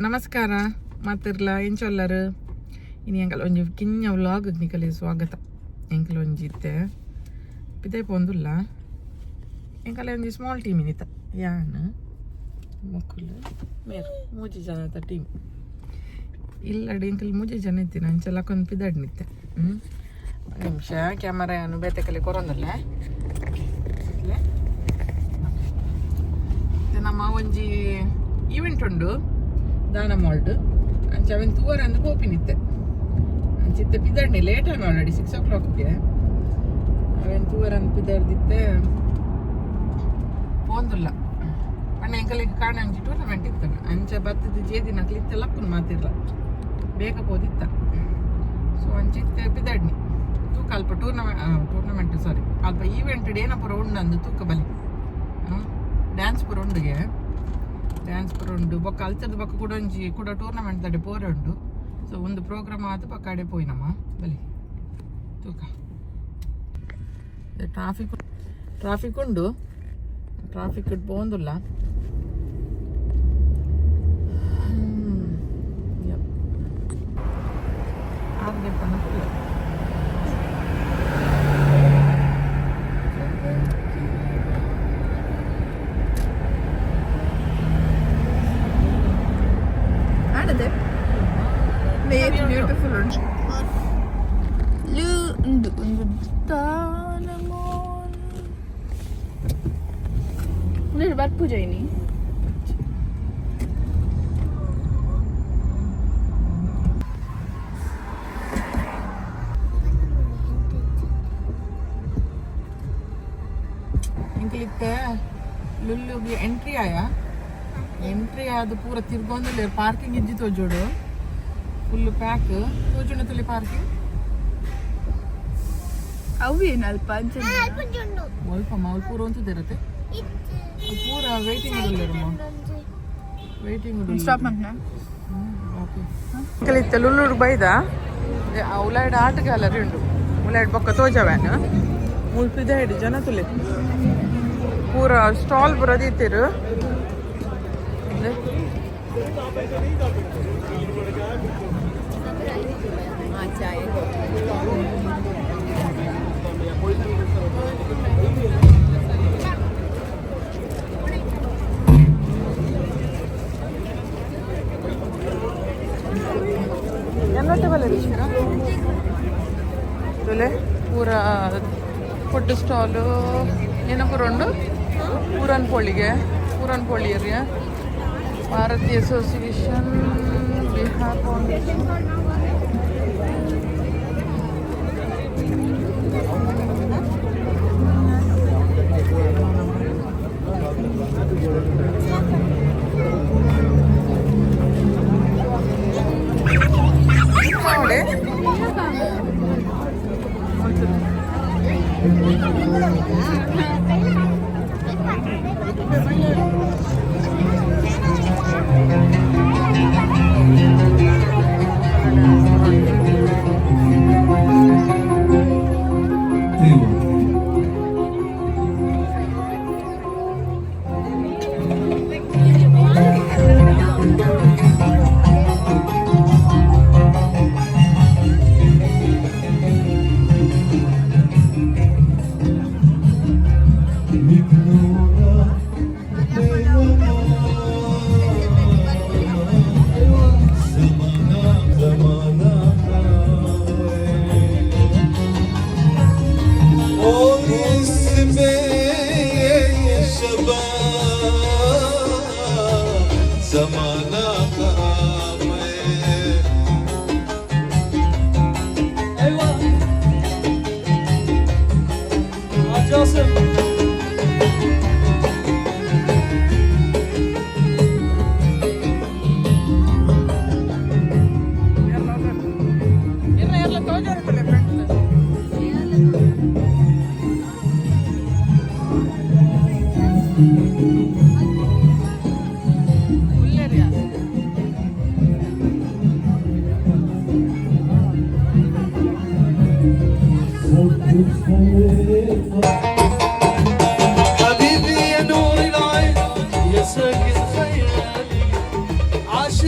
ನಮಸ್ಕಾರ ಮಾತಿರ್ಲ ಎಂಚೊಲ್ಲರು ಇನಿ ಎಂಕಲ್ ಒಂಜಿ ಕಿഞ്ഞ ವ್ಲಾಗ್ ನಿಕಲೆ ಸ್ವಾಗತ. ಎಂಕಲ್ ಒಂಜಿ ಇತ್ತೆ ಪಿದೈ ಪೋಂದುಲ್ಲ. ಎಂಕಲೆ ಒಂಜಿ ಸ್ಮಾಲ್ ಟೀಮ್ ಇನಿತ, ಯಾನ್, ಮೊಕುಲು, ಮೇರ್ ಮೂಜಿ ಜನತ ಟೀಮ್. ಇಲ್ಲಡಿ ಎಂಕಲ್ ಮೂಜಿ ಜನ ಇತ್ತಿನ ಅಂಚ ಲಕೊಂದು ಪಿದಾಡ್ ನಿತ್ತೆ. ನಿಮಿಷ, ಕ್ಯಾಮರಾ ಏನು ಬೇತೆ ಕಲೆ ಕೊರೊಂದುಲ್ಲ. ನಮ್ಮ ಒಂಜಿ ಈವೆಂಟ್ ಉಂಡು ದಾನ ಮಾಲ್ಟ್. ಅಂಚ ಅವೆನ್ ತೂವರ ಅಂದ್ ಪೋಪಿನಿತ್ತೆ. ಅಂಚಿತ್ತೆ ಪಿದಾಡ್ನಿ, ಲೇಟ್ ಆನ ಆಲ್ರೆಡಿ 6 ಓ ಕ್ಲಾಕ್ಗೆ. ಅವೆನ್ ತೂವರ ಅಂದ್ ಪಿದಾಡ್ದಿತ್ತೆ, ಪೋಂದುಲ್ಲ. ಅಣ್ಣ, ಎಂಕಲಿಗೆ ಕಾಣ ಒಂಜಿ ಟೂರ್ನಮೆಂಟ್ ಇತ್ತು. ಅಂಚ ಬತ್ತದ ಜೇದಿನಕ್ಲು ಇತ್ತೆ ಲಕ್ಕುನು ಮಾತಿರ್ಲ ಬೇಗ ಪೋದಿತ್ತ. ಸೊ ಅಂಚಿತ್ತೆ ಪಿದಾಡ್ನಿ. ತೂಕ ಅಲ್ಪ ಟೂರ್ನಮೆಂಟ್, ಟೂರ್ನಮೆಂಟ್ ಸಾರಿ, ಅಲ್ಪ ಈವೆಂಟ್ ಏನ ಪೂರ ಉಂಡು ಅಂದು ತೂಕ ಬಲಿ. ಡ್ಯಾನ್ಸ್ ಪೂರ ಉಂಡುಗೆ, ಡ್ಯಾನ್ಸ್ ಪೂರ ಉಂಡು. ಬೊಕ್ಕ ಅಲ್ತದ ಬೊಕ್ಕ ಕೂಡ ಒಂಜಿ ಕೂಡ ಟೂರ್ನಮೆಂಟ್ ತಡೆ ಪೋರೆ ಉಂಡು. ಸೊ ಒಂದು ಪ್ರೋಗ್ರಾಮ್ ಆತು, ಬೊಕ್ಕ ಅಡೆ ಪೋಯಿನಮ್ಮ. ಬಲಿ ತೂಕ. ಟ್ರಾಫಿಕ್ ಟ್ರಾಫಿಕ್ ಉಂಡು, ಟ್ರಾಫಿಕ್ ಪೋಂದುಲ್ಲ. ಆರ್ಗೆ ಪನಪುಲ್ಲ. ಆಡದೆ ಬ್ಯೂಟಿಫುಲ್ ಉಂಟು. ಉಂದು ಒಂದು ದಾನಮೋನ್ ಬರ್ಪೂಜ ಇನಿ. ಎಂಕಲಿತ್ತೆ ಲುಲ್ಲುಗೆ ಎಂಟ್ರಿ ಆಯ. ಎಂಟ್ರಿ ಆದ್ ಪೂರ ತಿರ್ಗೊಂದುಲ್ಲೆರ್. ಪಾರ್ಕಿಂಗ್ ಇಜ್ಜಿ ತೋಜೋಡು, ಫುಲ್ ಪ್ಯಾಕ್ ತೋಜುಂಡ ತುಲಿ ಪಾರ್ಕಿಂಗ್. ಅವೇನು ಅಲ್ಪ ಅಂಚ. ಒಲ್ಪ ಅಲ್ಪ ಪೂರ ಉಂತುದಿರತ್ತೆ, ಪೂರ ವೇಟಿಂಗ್ ಉಲ್ಲೆರಮ್ಮ, ವೇಟಿಂಗ್. ಸ್ಟಾಪ್ ಮಾಡ್ನಾ? ಓಕೆ. ಎಂಕಲಿತ್ತೆ ಲುಲ್ಲುಡು ಬೈದ. ಉಲಾಯ್ಡ್ ಆರ್ಟ್ ಗ್ಯಾಲರಿ ಉಂಡು, ಉಲಾಯ್ಡ್ ಬೊಕ್ಕ ತೋಜವ್ಯಾನ. ಮುಲ್ಪಿದ ಜನ ತುಲೆ, ಪೂರ ಸ್ಟಾಲ್ ಪೂರ ದೀತೆರ್. ಎನ್ನೊಟ್ಟೆ ಬಲೆ ತುಲೆ, ಪೂರ ಫುಡ್ ಸ್ಟಾಲು ಏನ ಪೂರ ಉಂಡು. ಪೂರನ್ ಪೋಳಿಗೆ, puran poli area, Bharati association, Bihar foundation. और इसमें शबाब जमाना खराब है। ايوه جاسم. ಇರ್ಲ ತೋಜೋಡು ತುಲೆ ಫ್ರೆಂಡ್ಸ್. ಉಲ್ಲೇರಿಯಾ. حبيبي يا نور العين، يا ساكن خيالي، عاش.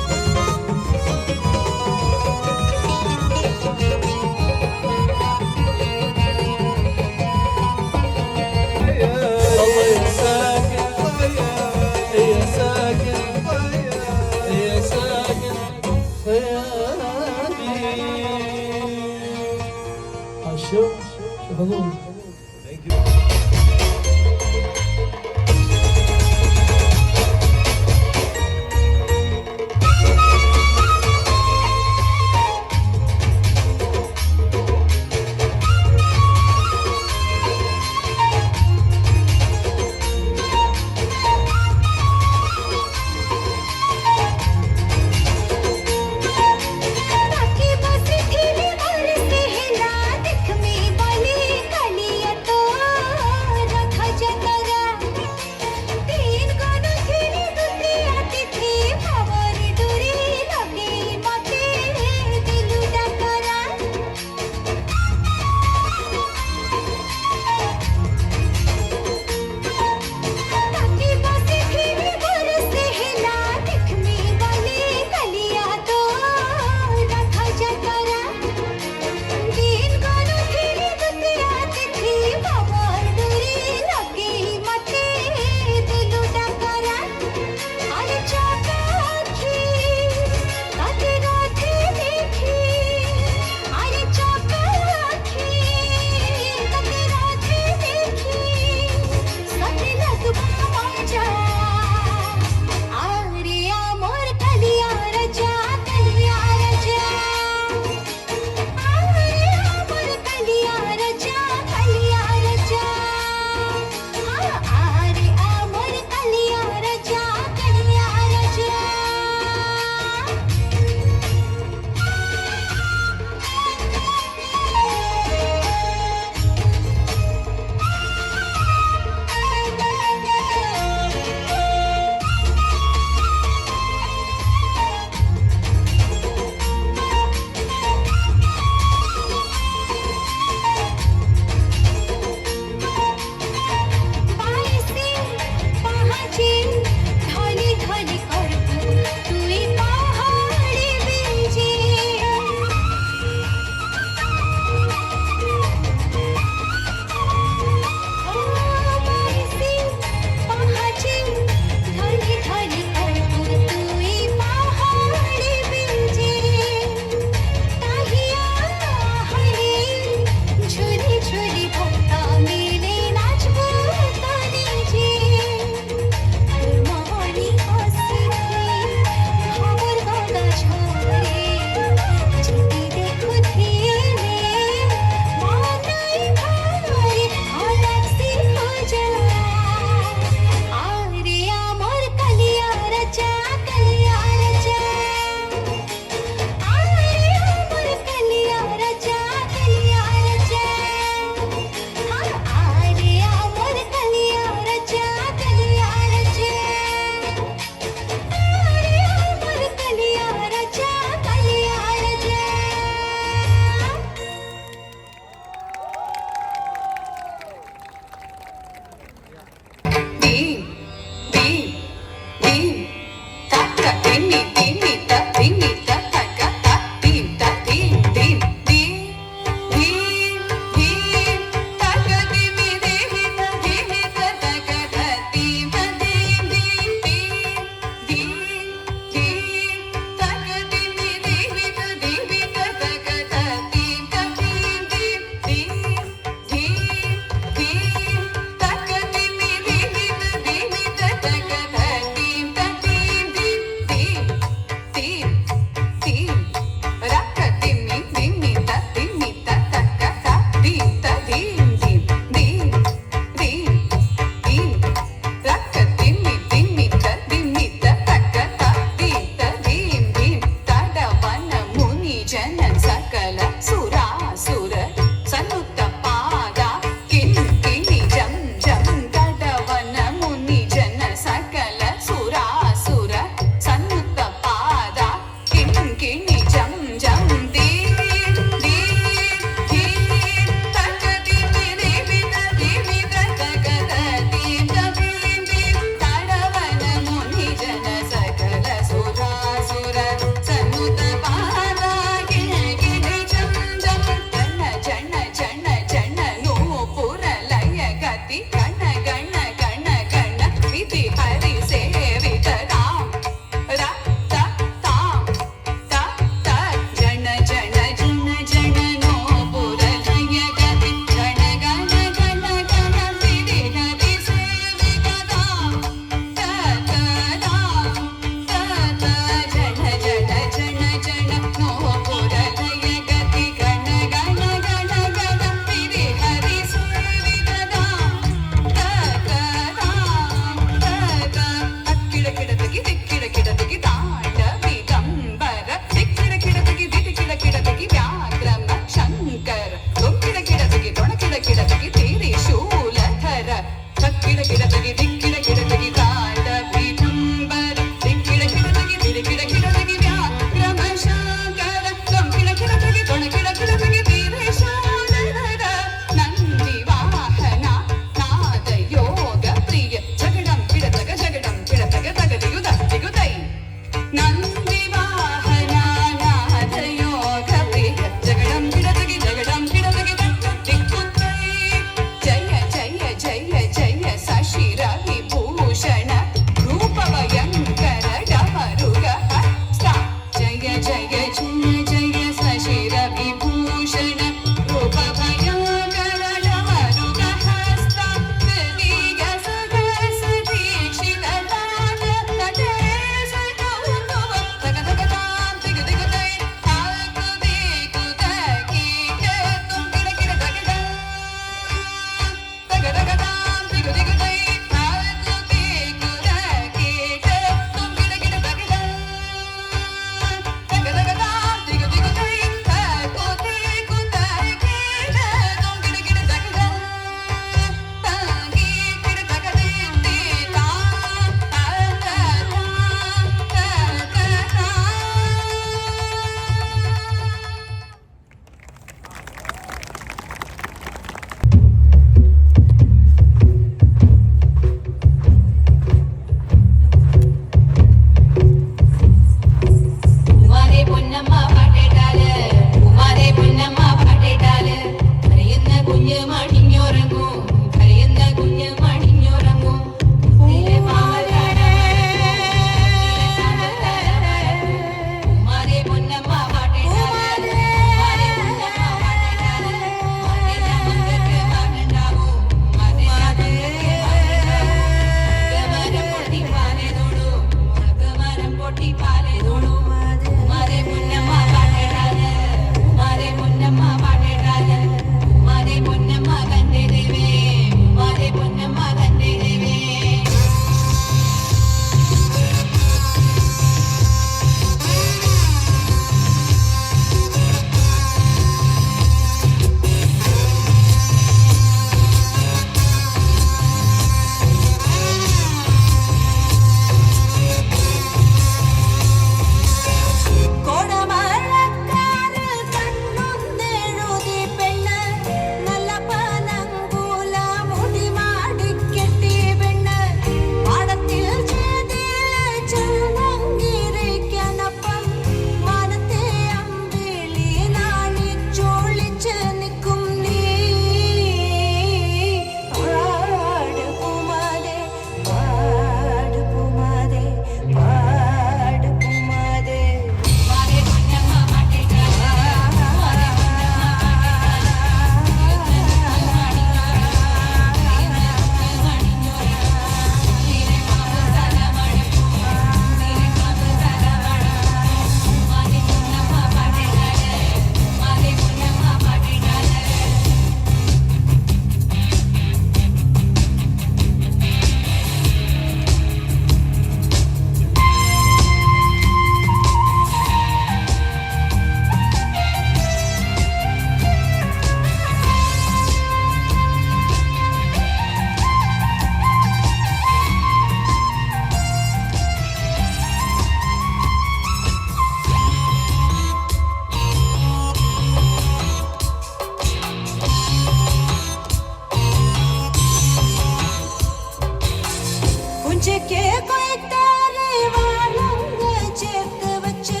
ഉച്ചയ്ക്ക് കൊയ്ത്താരെ വാളങ്ങ് ചേർത്ത് വച്ച്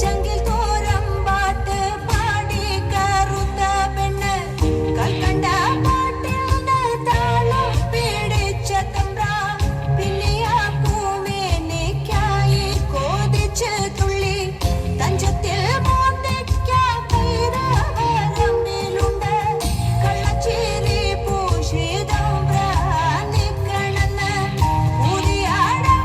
ചങ്കിൽ തോരം പാട്ട് പാടി കറുത്ത പെണ്ണ് കൽക്കണ്ട പാട്ടിൽ താളം പിടിച്ച തമ്പ്ര പിന്നെ ആ പൂമേനിക്കായി കോതിച്ച് തുള്ളി തഞ്ചത്തിൽ മോന്തിക്ക പൈരവരമ്പിലുണ്ട് കള്ളച്ചേരി പൂശിതം നിക്കണെന്ന് പുതിയാടം.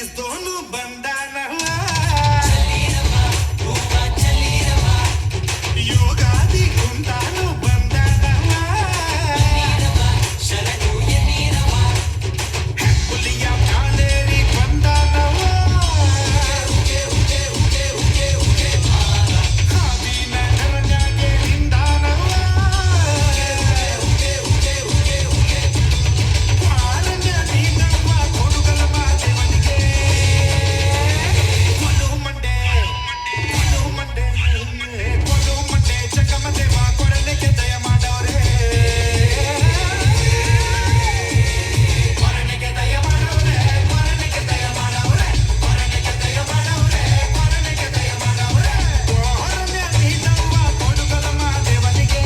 ಕ್ರಿಸ್ತೋನು ಬಂದಾನವ ಯುಗಾದಿ ಗುಂಡಾನು ಬಂದಾನವ ಹುಲಿಯ ಮ್ಯಾಲೇರಿ ಬಂದಾನವ ಹಾವಿನ ಕರನ್ಯಾಗೆ ನಿಂದಾನವ ಕಾರಣ್ಯ ನೀನಮ್ಮ ಕೊಡುಗಲಮ್ಮ ದೇವನಿಗೆ ಕೊಲು ಮಂಡೆ ಕೊಲು ಮಂಡೆ ಕೊಲು ಮಂಡೆ ಜಗಮ ದೇವ ಕೊರಳಿಗೆ ದಯ ಮಾಡವರೇ ಕೊರಳಿಗೆ ದಯ ಮಾಡವರೇ ಕೊರಳಿಗೆ ದಯ ಮಾಡವರೇ ಕೊರಳಿಗೆ ದಯ ಮಾಡವರೇ ಕೊರಳಿಗೆ ದಯ ಮಾಡವರೇ ಕೊರಣ್ಯ ನೀನಮ್ಮ ಕೊಡುಗಲಮ್ಮ ದೇವನಿಗೆ.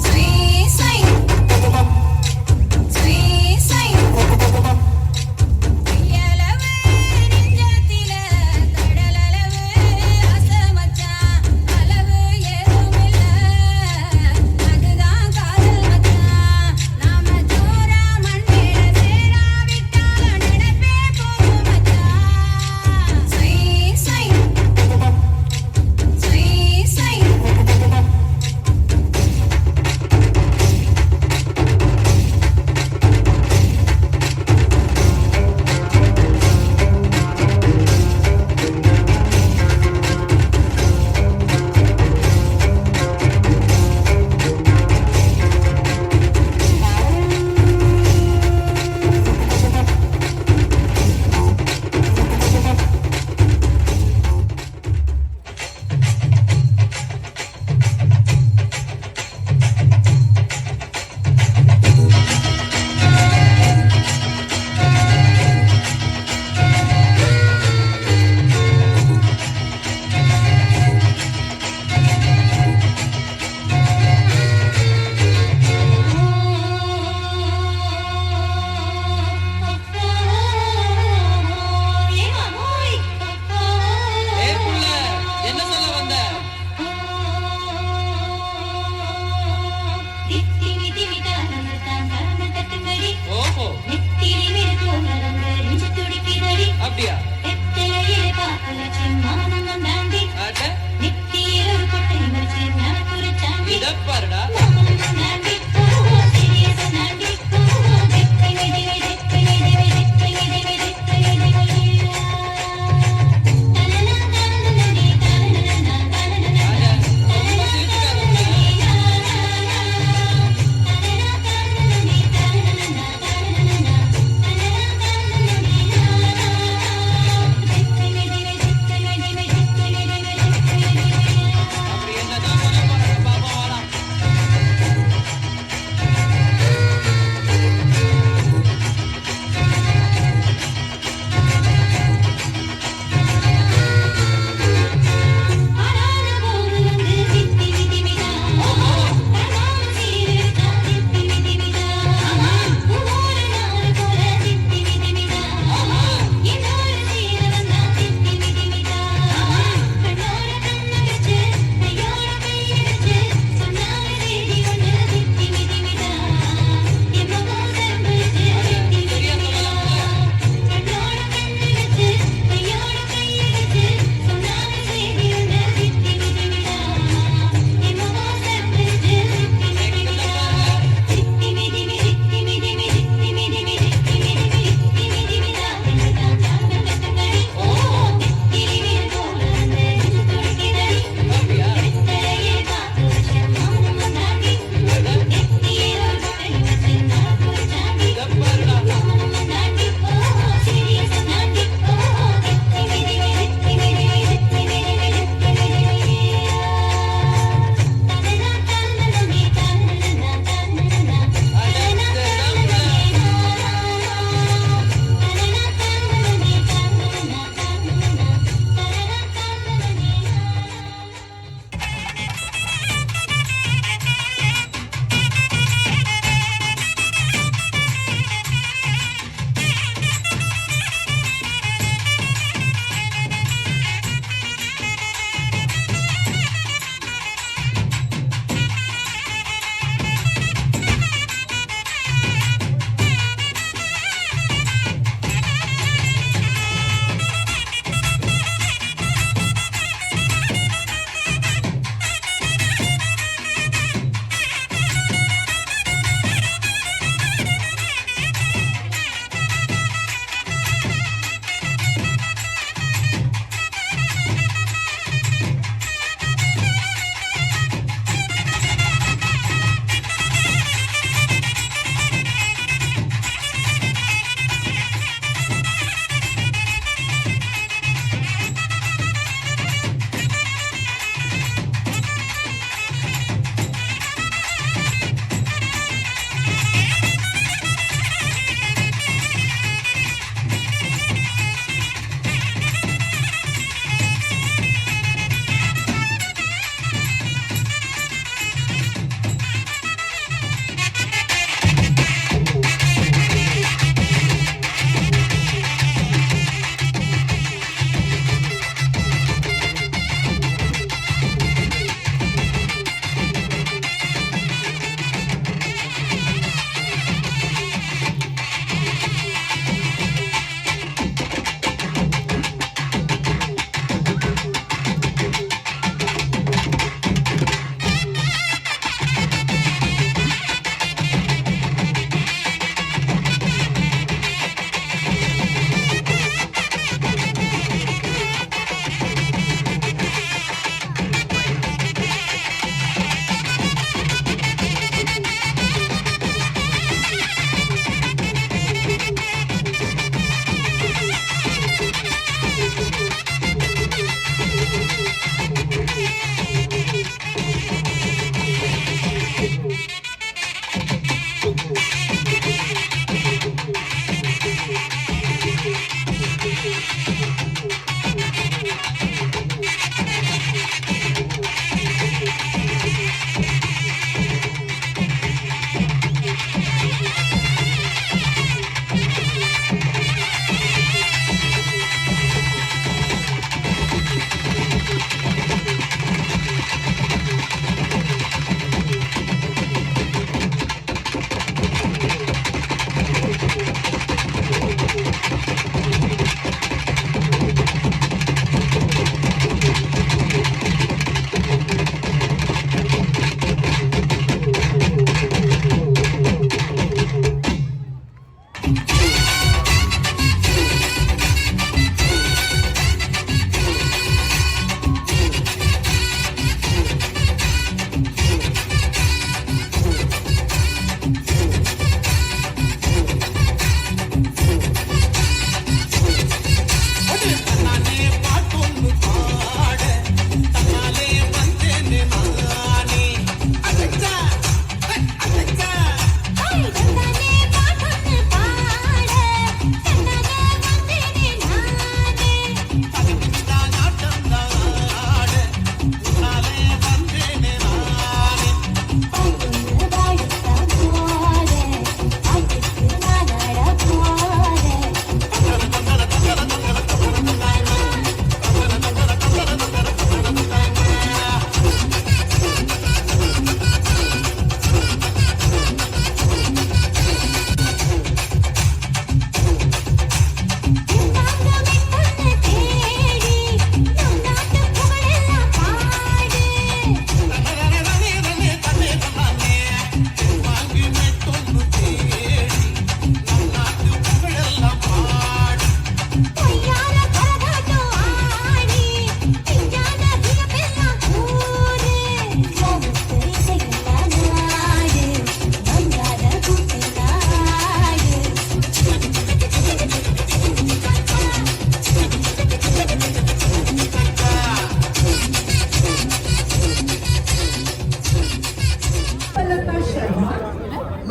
சுய் சுய் சுய் சுய் கையளவு நெஞ்சத்தில கடலளவு ஆசை மச்சான் அளவு ஏதுமில்ல அதுதான் காதல் மச்சான் நாம ஜோரா மண்ணில சேரா விட்டாலும் நினைப்பே போகும் மச்சான் சுய் சுய் சுய் சுய். ஏ புள்ள, என்ன சொல்ல வந்த? ஓஹோ, அப்படியா? அட, இத பாருடா. அட, ரொம்ப சிரிச்சுக்காத புள்ள. அப்படி என்னதான் சொல்ல போறாங்க பாப்போம், வாடா.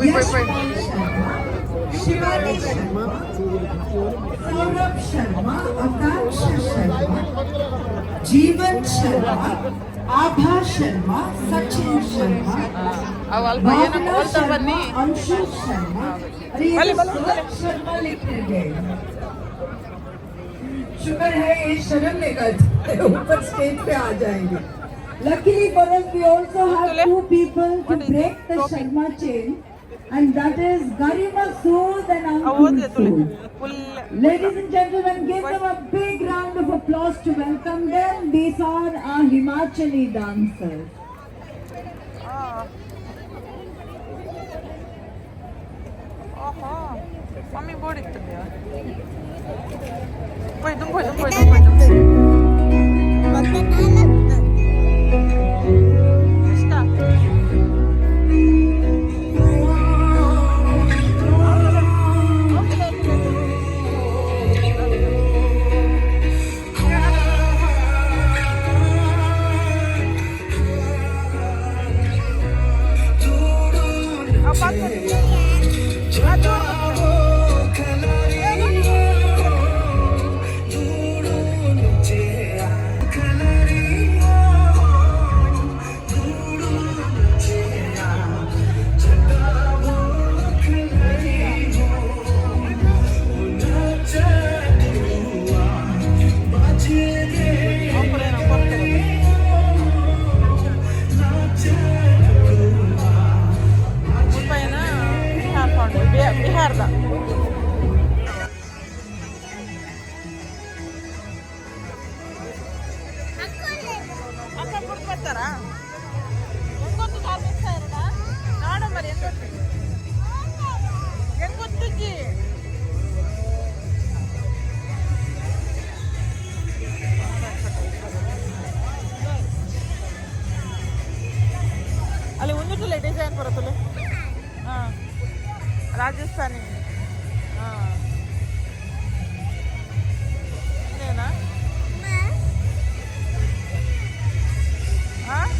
Yashpal Sharma, Shivani Sharma, Saurabh Sharma, Akanksha Sharma, Jeevan Sharma, Abha Sharma, Sachin Sharma, ಅವು ಅಲ್ಪ ಏನೋ Bhavna ಹೋಲ್ತಾ Sharma, ಬನ್ನಿ. Anshul Sharma. अरे ये भले, तो भले, भले। सब शर्मा लिखने गए। शुक्र है ये शर्म निकलते ऊपर स्टेज पे आ जाएंगे। Luckily for us, we also have two people to What is break the topic? Sharma chain, and that is Garima Sood and ಅವು Ankur ಓದ್ಲೆ ತುಲೆ Sood. Full. Ladies and gentlemen, give them a big round of applause to welcome them. These are our Himachali dancers. ಓಹೋ mummy board ಇತ್ತು. ಪೋಯ್ ದುಂಬೋಯ್ ದುಂಬೋಯ್ ದುಂಬೋಯ್ ದುಂಬೋಯ್. ಇಷ್ಟ. ಮುಲ್ಪೈನ Bihar found ಬಿಹಾರದ. ಅಕ್ಕ ಕುಡ್ದು ಬರ್ತಾರಾ? ಹೆಂಗೊತ್ತು ನಾಡ ಮರಿ ಹೆಂಗೊತ್ತು ಹೆಂಗೊತ್ತುಜ್ಜಿ. ಅಲ್ಲಿ ಒಂದು ಡಿಸೈನ್ ಬರುತ್ತಲ್ಲ. ಹಾಂ, ರಾಜಸ್ಥಾನಿ. ಹಾಂ, ಇನ್ನೇನಾ? ಹಾಂ.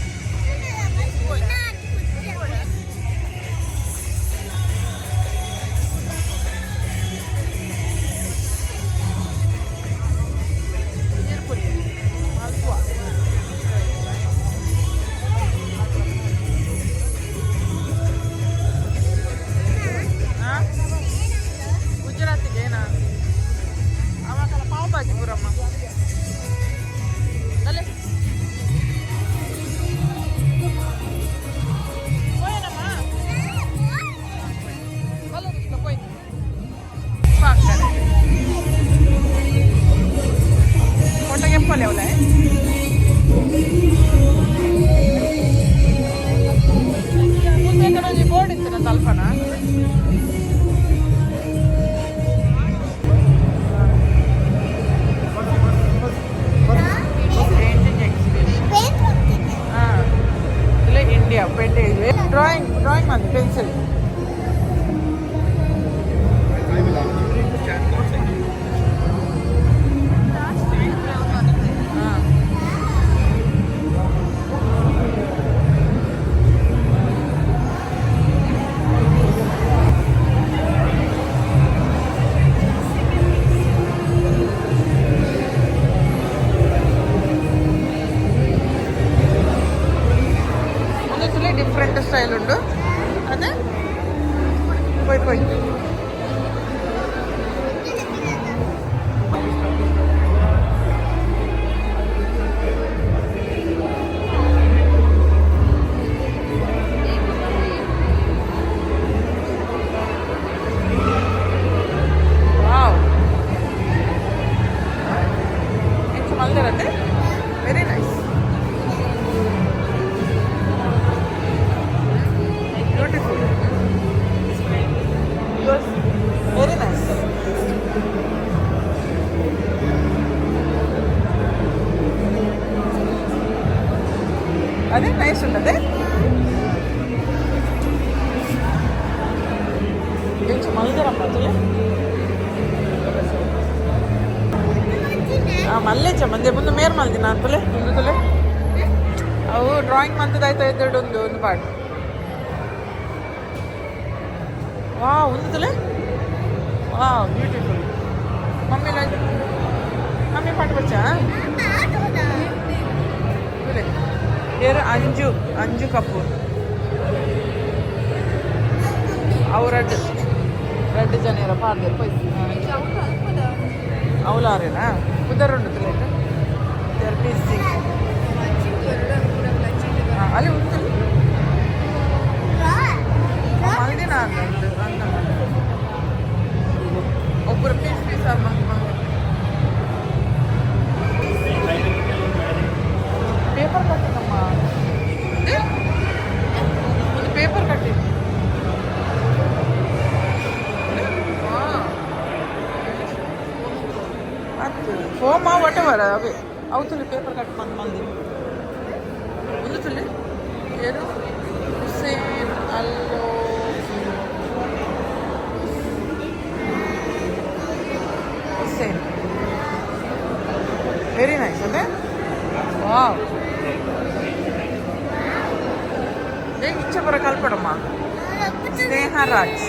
ನೀರ್ಪುರಿ ಮಲ್ಪುವ. ಹಾಂ, ಗುಜರಾತಿಗೆ ಏನಾ? ಅವಾಗಲ್ಲ ಪಾವ್ ಭಾಜಿ ಪುರಮ್ಮ ಅಲ್ಲೇ ಹೋಯನಮ್ಮ. ಬಲ್ಲ ಪೋಯ್ ಪಾಕ್ತಾರೆ. ಫೋಟೋ ಕೆಂಪಲೆ ಅವಳೆ. ಮುಂದೆ ಬೋರ್ಡ್ ಇತ್ತು ನನ್ನ ಅಲ್ಪನ. Painting exhibition. ಹಾಂ, ಇಲ್ಲ, ಇಂಡಿಯಾ ಪೇಂಟಿಂಗ್ ಡ್ರಾಯಿಂಗ್ ಡ್ರಾಯಿಂಗ್ ಮಾಡಿ ಪೆನ್ಸಿಲ್. ಹಾಂ. ಒಂದು ತುಲೆ ಡಿಫ್ರೆಂಟ್ ಸ್ಟೈಲ್ ಉಂಟು ಅದೇ. ಪೋಯ್ ಪೋಯ್. ವಾವ್, ಎಂಚ ಮಲ್ದರತ್ತೆ. Very nice, beautiful, very nice. ಅದೇ ನೈಸ್ ಉಂಟದೆ. ಎಂಚ ಮಲ್ದರಮ್ಮ ತುಲೆ. ಮಲ್ಲೇಚ ಮಂದೆ ಮುಂದೆ ಮೇರ್ ಮಲ್ದಿನ ತುಲೆ ಒಂದು ತುಲೆ. ಅವು ಡ್ರಾಯಿಂಗ್ ಮಂತದಾಯ್ತು ಎದುರು ಒಂದು ಒಂದು ಪಾರ್ಟ್. ವಾವ್ ಉಂದುಲೆ ವಾವ್ ಬ್ಯೂಟಿಫುಲ್. ಮಮ್ಮಿ ಮಮ್ಮಿ ಪಾಟ್ ಬಚ್ಚಾ ಏರು ಅಂಜು ಅಂಜು ಕಪೂರ್ ಅವು ರಡ್ಡ್ ರಡ್ಡ್ ಜನ ಇರ ಪಾಡ್ದೆರ್ ಪೋಯ್ ಅವಲಾರೇನಾ ಉದರುಂಡು ತುಲೇಟ್ there busy. ಅಲ್ಲಿ ಉಂಟು ಮಲ್ದಿನ ಅಂದು ಅಂದ ಒಬ್ಬರು ಪೀಸ್ ಪೀಸ್ ಮಂಗ್ ಪೇಪರ್ ಕಟ್ಟಿನಮ್ಮ. ಒಂದು ಪೇಪರ್ ಕಟ್ಟಿ. ಫೋಮ what ever ಅವೇ ಅವು ತುಳಿ ಪೇಪರ್ ಕಟ್ ಬಂದು ಮಂದಿ ಒಂದು ತುಳಿ ಏನು ಹುಸೇನ್ ಅಲ್ಲೋ ಹುಸೇನ್. ವೆರಿ ನೈಸ್ ಅದೇ. ವಾವ್ ಇಚ್ಛೆ ಬರ ಕಲ್ಪಡಮ್ಮ. ಸ್ನೇಹ ರಾಜ್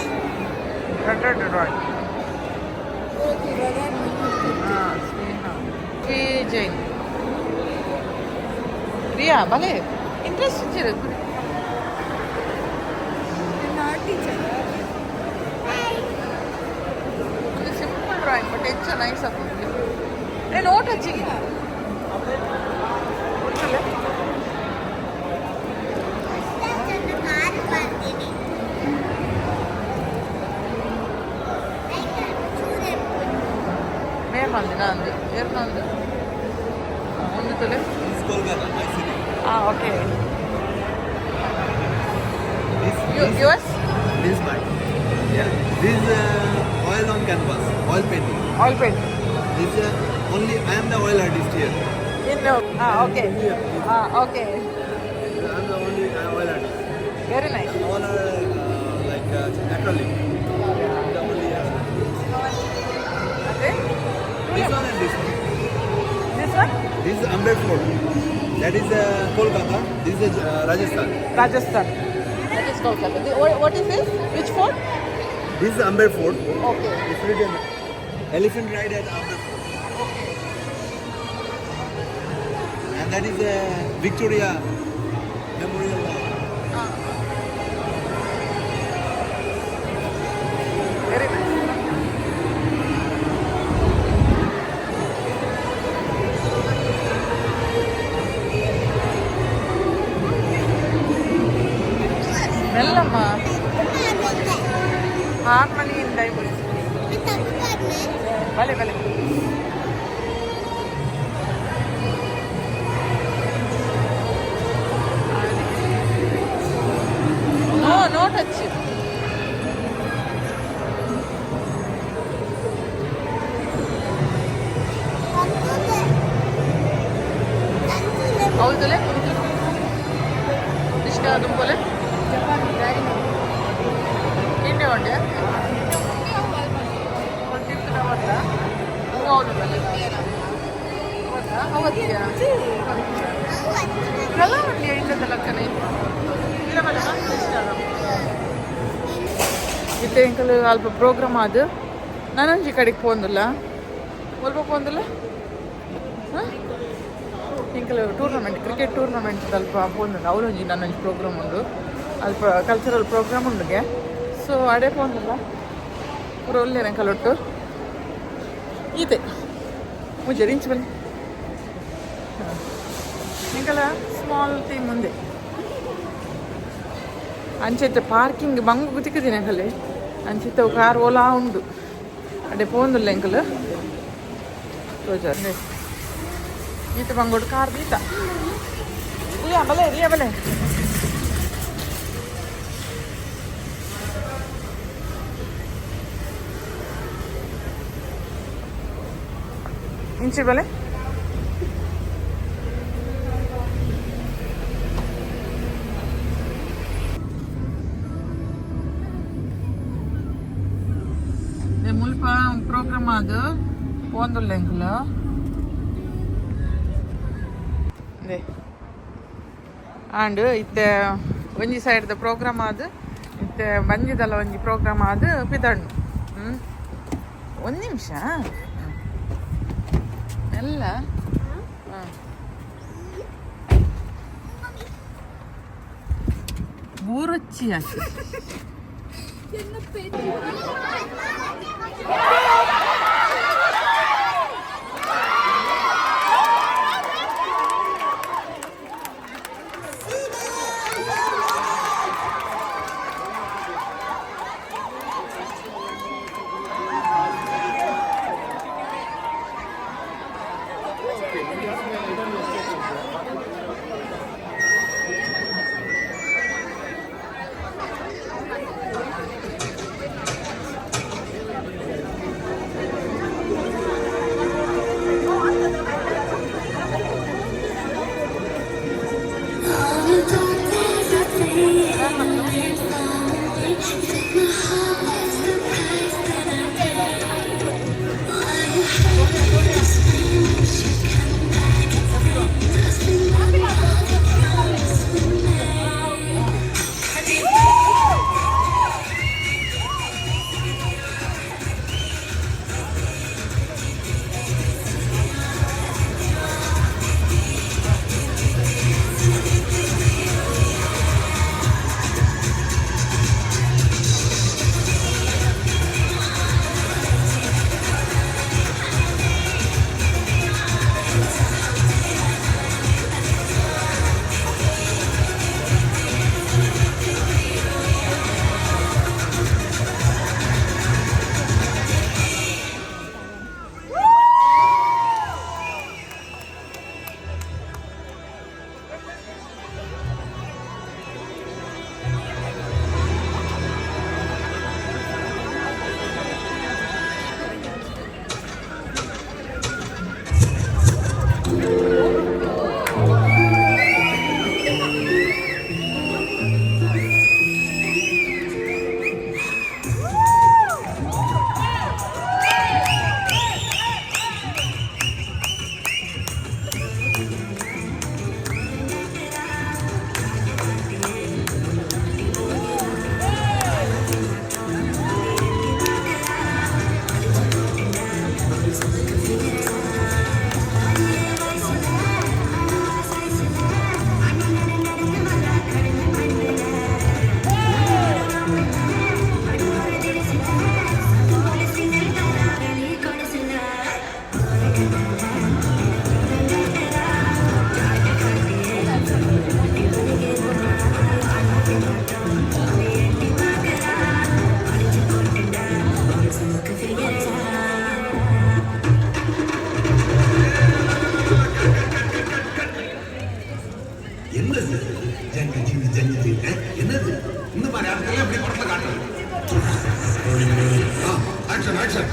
ರೆಡ್ ರೆಡ್ ರಾಯ್. ಹಾಂ ಸ್ನೇಹ ವಿ ಜೈನ್ ರಿಯಾ ಭಲೆ ಇಂಟ್ರೆಸ್ಟ್ ಇಚ್ಚಿರ. ಒಂದು ಸಿಂಪಲ್ ಡ್ರಾಯಿಂಗ್ ಬಟ್ ಹೆಚ್ಚು ನೈಸ್ ಆಗ್ತದೆ. నేను ನೋಟ್ ಹಚ್ಚಿ. ಮೇರ್ ಮಂದಿನ ಅಂದು ಏರ್ ನಂದು ಒಂದು ತುಲೆ. This is Kolkata, my city. Ah okay. This, U S. This mine. Yeah. This oil on canvas, oil painting. Oil paint. This only I am the oil artist here. ಇನ್ನು ಹಾಂ ಓಕೆ ಹಾಂ okay. I am the only oil artist. Very nice. All are like acrylic. I'm the only. ಅದೇ. This one and this one. This one. This is Amber Fort. That is Kolkata. This is Rajasthan. Rajasthan. That is Kolkata. What is this? Which fort? This is Amber Fort. Okay. It's written Elephant Ride at Amber Fort. And that is Victoria Memorial Hall. Very nice. ಮೆಲ್ಲಮ್ಮ harmony in diversity. ಬಲೆ ಬಲೆ. No no touch. ಹೌದಲ್ಲೇ ಇಷ್ಟ ದುಂಪಲೆ ಇಂಡೆ ಉಂಡೆ ಇತ್ತೆ ಎಂಕಲ್ ಅಲ್ಪ programme ಅದು ನಾನೊಂಜಿ ಕಡೆಗೆ ಪೋಂದಿಲ್ಲ ಒಲ್ಪ ಪೋಂದಿಲ್ಲ. ಹಾಂ ಎಂಕಲ್ tournament cricket tournament ಅಲ್ಪ ಪೋಂದುಂಡು. ಅವರೊಂಜಿ ನನ್ನೊಂಜಿ ಪ್ರೋಗ್ರಾಮ್ ಉಂಡು ಅಲ್ಪ ಕಲ್ಚರಲ್ ಪ್ರೋಗ್ರಾಮ್ ಉಂಡುಗೆ. ಸೊ ಅಡೆ ಪೋಂದಿಲ್ಲ ಪೂರ ಒಲ್ಲೇರು ಎಂಕಲ್ ಒಟ್ಟು ಈತೆ ಮುಂಚೆ ರಿಂಚ್ ಬನ್ನಿ ಎಂಕಲ ಸ್ಮಾಲ್ ಟೀಮ್ ಮುಂದೆ ಅಂಚೆತ್ತೆ ಪಾರ್ಕಿಂಗ್ ಬಂಗು ತಿಕ್ಕದಿನ ಎಂಕಲೆ ಅಂಚೆತ್ತೆ ಕಾರ್ ಓಲಾ ಉಂಡು ಅಡೆ ಪೋಂದುಲ್ಲ ಎಂಕಲ್ ತೋಜ ಈತ ಬಂಗೋಡು ಕಾರ್ ದೀತ. ರಿಯಾ ಬಲೆ ರಿಯಾ ಬಲೆ. ಇಂಚಿ ಬಲೆ. ಮುಲ್ಪ ಪ್ರೋಗ್ರಾಮ್ ಅದು ಪೋಂದುಲ್ಲ ಎಂಕುಲು. ಅದೇ ಆಂಡ್ ಇತ್ತೆ ಒಂಜಿ ಸೈಡ್ದ ಪ್ರೋಗ್ರಾಮ್ ಅದು ಇತ್ತೆ ಬಂಜಿದಲ್ಲ ಒಂಜಿ ಪ್ರೋಗ್ರಾಮ್ ಆದ್ ಪಿದಣ್ಣು. ಒಂದು ನಿಮಿಷ ಎಲ್ಲ. ಬೂರೊಚ್ಚಿ ಆಚೆ. என்னது ஜங்கு ஜிங்கு ஜங்கு ஜிங்கு என்னது? இந்த மாதிரி ஆட்கள் அப்படி படத்துல காட்டுறது. Action action.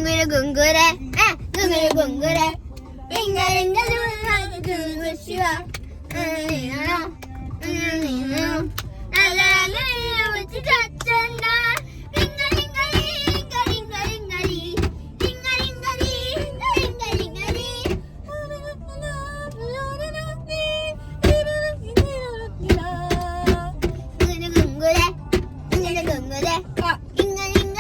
ಗುಂಗುರ ಗುಂಗುರ ಗುಂಗುರ ಗುಂಗುರ ರಿಂಗ ರಿಂಗ ಶಿವ. ಗುಂಗುರ ಗುಂಗುರ ಗುಂಗುರ ರಿಂಗ ರಿಂಗ.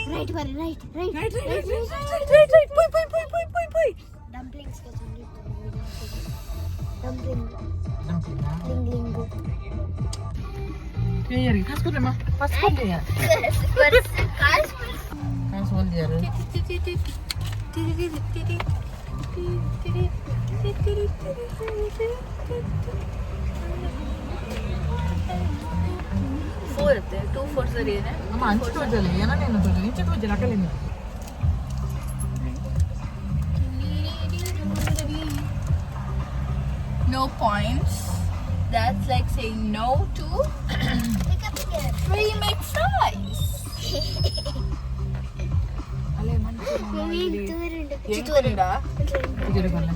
Right, right, right, right, right, right, right, right. ಪೋಯ್ ಪೋಯ್ ಪೋಯ್ ಪೋಯ್ ಪೋಯ್ ಪೋಯ್. Dumplings. Dumpling. Ling ling. ಕಾಸು ಕೊಡ್ರಮ್ಮ, ಫಸ್ಟ್ ಕೊಡ್ಲಿ. ಕಾಸು ಹೊಲ್ದಿಯಾರು. ಫೋರ್ ಇತ್ತೆ, ಟೂ ಫೋರ್ ಸರಿ ಏನೇ. ಅಮ್ಮ, ಅಂಚು ತೋಜಲ್ಲ, ಏನೇನು ತೋಜಲ್ಲ, ಇಂಚ ತೋಜಲ್ಲ ಅಕಲಿನ. No points. That's like saying no to free McFries. ಅಲ್ಲೇ ಮಂಚ. ಚಿತ್ತೂರಿಂದ. ಬಲ್ಲ.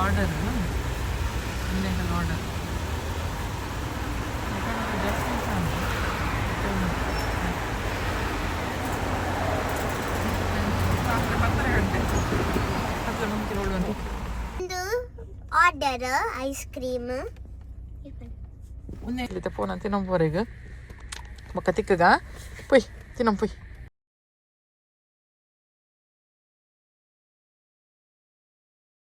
ಆರ್ಡರ್, ಮೀನಂಕಲ್ ಆರ್ಡರ್. ಜಾಸ್ತಿ. 10:30 ಗಂಟೆ ಹತ್ತು ಮುಂಚೆ ನೋಡುವಂತ. ಒಂದು ಆರ್ಡರ್ ಐಸ್ ಕ್ರೀಮ್. ಒಂದೇ ಫೋನ್ ತಿನ್ನಂಪೋರೆಗ್ ಬೊಕ್ಕ ತಿಕ್ಕಗ ಪೊಯ್ ತಿನ್ನಂ ಪೊಯ್.